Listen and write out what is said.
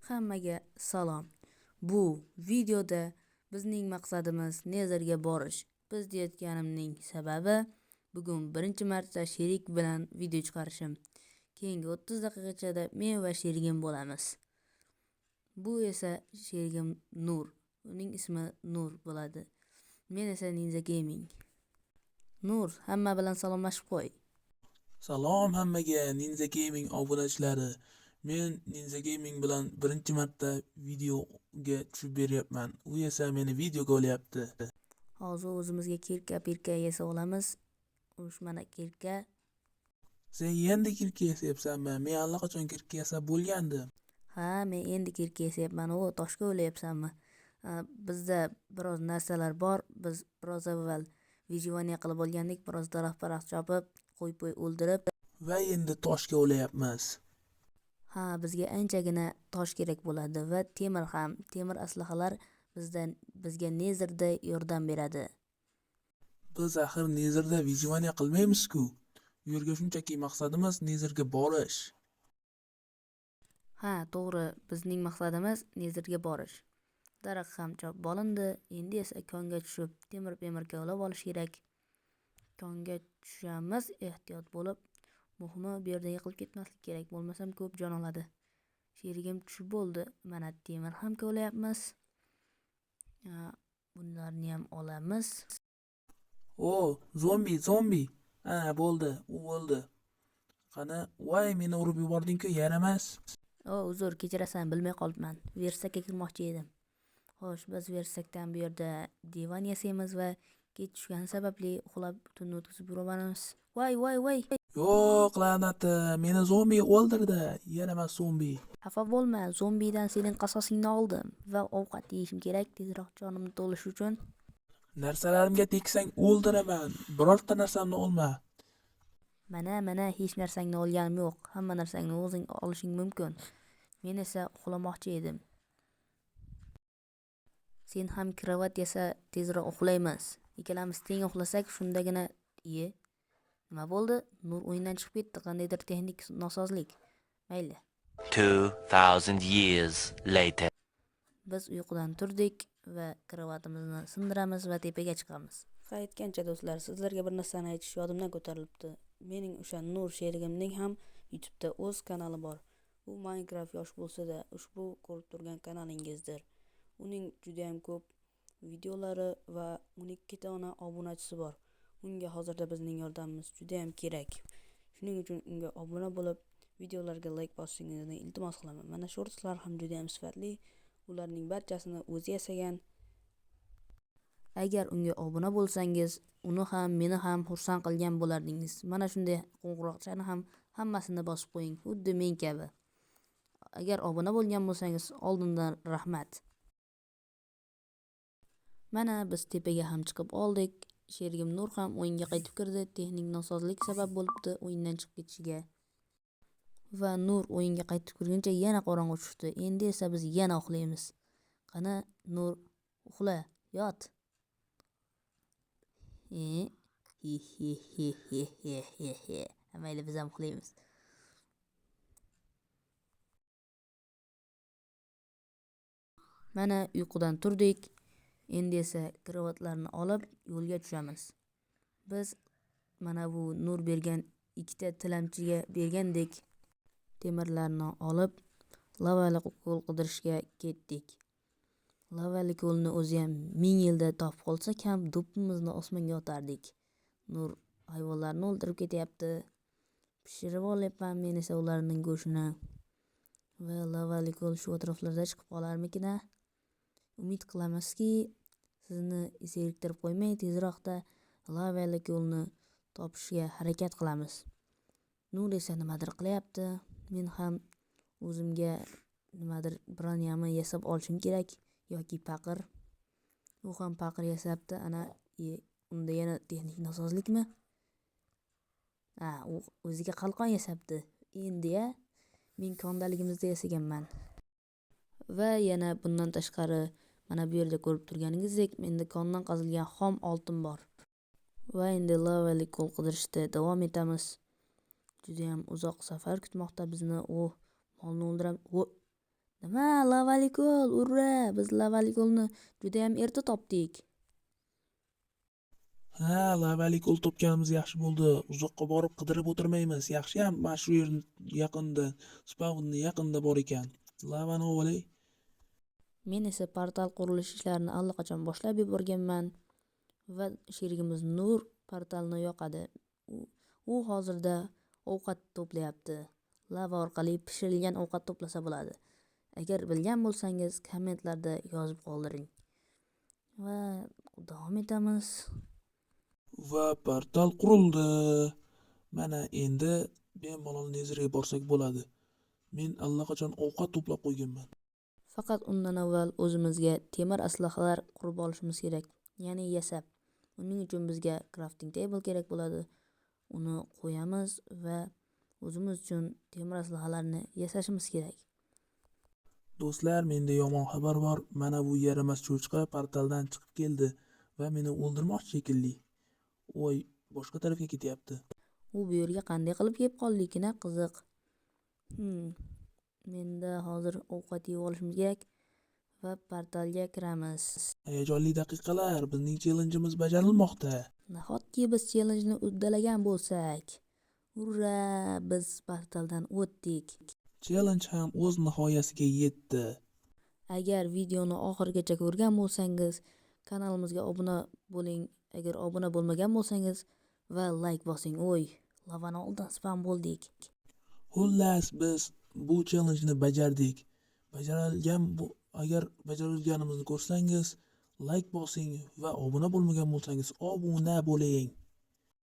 Hammaga salom. Bu videoda bizning maqsadimiz Netherga borish. Biz deyotganimning sababi bugun birinchi marta sherik bilan video chiqarishim. Keyingi 30 daqiqachada men va sherigim bo'lamiz. Bu esa sherigim Nur. Uning ismi Nur bo'ladi. Men esa Ninza Gaming. Nur, hamma bilan salomlashib qo'y. Salom hammaga Ninza Gaming obunachilari. Men Ninza Gaming bilan birinchi marta videoga tushib beryapman. U esa meni videoga olyapti. Hozir o'zimizga kirka-pirka yasa olamiz. Ush mana kirka. Sen endi kirka yasayapsanmi? Men allaqachon kirka yasab bo'lgandim. Ha, men endi kirka yasayapman. O, toshga o'layapsanmi? Bizda biroz narsalar bor. Biz biroz avval выживание qilib olgandik. Biroz daraxt-paraxt chopib, qo'y-po'y o'ldirib. Va endi toshga o'layapmiz. Ha, bizga anchagina tosh kerak bo'ladi va temir ham. Temir aslahalar bizga Netherda yordam beradi. Biz axir Netherda выживание qilmaymiz-ku. U yerga shunchaki maqsadimiz Netherga borish. Ha, to'g'ri, bizning maqsadimiz Netherga borish. Daraxt ham chopib olindi. Endi esa konga tushib, temir-pemir kovlab olish kerak. Konga tushamiz, ehtiyot bo'lib. Muhimi bu yerda yiqilib ketmaslik kerak, bo'lmasam ko'p jon oladi. Sherigim tushib bo'ldi. Mana temir ham kovlayapmiz. Bunlarni ham olamiz. O, zombi, zombi. Ha, bo'ldi, u o'ldi. Qani, voy, meni urib yubording-ku, yaramas. O, uzr, kechirasan, bilmay qolibman. Versakka kirmoqchi edim. Xo'sh, biz versakdan bu yerda divan yasaymiz va kech tushgani sababli uxlab tunni o'tkazib yuraveramiz. Voy, voy, voy. Yo'q, la'nati, meni zombi o'ldirdi. Yaramas zombi. Xafa bo'lma, zombidan sening qasosingni oldim va ovqat yeyishim kerak tezroq jonim to'lishi uchun. Narsalarimga tegsang o'ldiraman. Birorta narsamni olma. Mana, mana hech narsangni olganim yo'q. Hamma narsangni o'zing olishing mumkin. Men esa uxlamoqchi edim. Sen ham kravat yasa tezroq uxlaymiz. Ikkalamiz teng uxlasak shundagina iye. Nima bo'ldi? Nur o'yindan chiqib ketdi. Qandaydir texnik nosozlik. Mayli. 2000 years later. Biz uyqudan turdik va kravatimizni sindiramiz va tepaga chiqamiz. Qaytgancha do'stlar, sizlarga bir narsani aytish yodimdan ko'tarilibdi. Mening o'sha Nur sherigimning ham YouTube'da o'z kanali bor. U Minecraft yosh bo'lsa-da, ushbu ko'rib turgan kanalingizdir. Uning juda ham ko'p videolari va 12 dona obunachisi bor. Unga hozirda bizning yordamimiz juda ham kerak. Shuning uchun unga obuna bo'lib, videolarga like bosishingizni iltimos qilaman. Mana shortslar ham juda ham sifatli. Ularning barchasini o'zi yasagan. Agar unga obuna bo'lsangiz, uni ham, meni ham xursand qilgan bo'lardingiz. Mana shunday qo'ng'iroqchani ham hammasini bosib qo'ying, xuddi men kabi. Agar obuna bo'lgan bo'lsangiz, oldindan rahmat. Mana biz tepaga ham chiqib oldik. Sherigim Nur ham o'yinga qaytib kirdi. Texnik nosozlik sabab bo'libdi o'yindan chiqib ketishiga. Va Nur o'yinga qaytib kirguncha yana qorong'u tushdi. Endi esa biz yana uxlaymiz. Qani Nur, uxla, yot. Hi hi hi hi hi hi hi. Mayli, biz ham uxlaymiz. Mana uyqudan turdik. Endi esa kravatlarni olib yo'lga tushamiz. Biz mana bu Nur bergan ikkita tilamchiga bergandek temirlarni olib lavali ko'l qidirishga ketdik. Lavali ko'lni o'zi ham 1000 yilda topib qolsak ham do'ppimizni osmonga otardik. Nur hayvonlarni o'ldirib ketyapti. Pishirib olyapman men esa ularning go'shtini. Va lavali ko'l shu atroflarda chiqib qolarmikin-a? Umid qilamizki, sizni zeriktirib qo'ymay, tezroqda lavali ko'lni topishga harakat qilamiz. Nur esa nimadir qilyapti. Men ham o'zimga nimadir bronyami yasab olishim kerak yoki paqir. U ham paqir yasabdi. Ana, unda yana texnik nosozlikmi? Ha, u o'ziga qalqon yasabdi. Endi-ya, men kondaligimizda yasaganman. Va yana bundan tashqari mana bu yerda ko'rib turganingizdek, menda kondan qazilgan xom oltin bor. Va endi lavali ko'l qidirishda davom etamiz. Juda ham uzoq safar kutmoqda bizni. O, molni o'ldiram. O, Nima, lavali ko'l, urra! Biz lavali ko'lni juda ham erta topdik. Ha, lavali ko'l topganimiz yaxshi bo'ldi. Uzoqqa borib qidirib o'tirmaymiz. Yaxshiyam mana shu yer yaqinda, spawnni yaqinda bor ekan. Lavani olay. Men esa portal qurilish ishlarini allaqachon boshlab yuborganman va sherigimiz Nur portalni yoqadi. U hozirda ovqat to'playapti. Lava orqali pishirilgan ovqat to'plasa bo'ladi. Agar bilgan bo'lsangiz, kommentlarda yozib qoldiring. Va davom etamiz. Va portal qurildi. Mana endi bemalol Netherga borsak bo'ladi. Men allaqachon ovqat to'plab qo'yganman. Faqat undan avval o'zimizga temir aslahalar qurib olishimiz kerak, ya'ni yasab. Uning uchun bizga crafting table kerak bo'ladi. Uni qo'yamiz va o'zimiz uchun temir aslahalarni yasashimiz kerak. Do'stlar, menda yomon xabar bor. Mana bu yaramas cho'chqa portaldan chiqib keldi va meni o'ldirmoqchi shekilli. Voy, boshqa tarafga ketyapti. U bu yerga qanday qilib kelib qoldikina qiziq. Menda hozir ovqat yeb olishimiz kerak va portalga kiramiz. Hayajonli daqiqalar, bizning challengeimiz bajarilmoqda. Nahotki biz challenjni uddalagan bo'lsak? Urra, biz portaldan o'tdik. Challenge ham o'z nihoyasiga yetdi. Agar videoni oxirigacha ko'rgan bo'lsangiz, kanalimizga obuna bo'ling. Agar obuna bo'lmagan bo'lsangiz va like bosing. Oy, lavani oldin spam bo'ldik. Xullas, biz bu challenjni bajardik. Bajarilgan bu, agar bajarilganimizni ko'rsangiz, like bosing va obuna bo'lmagan bo'lsangiz, obuna bo'ling.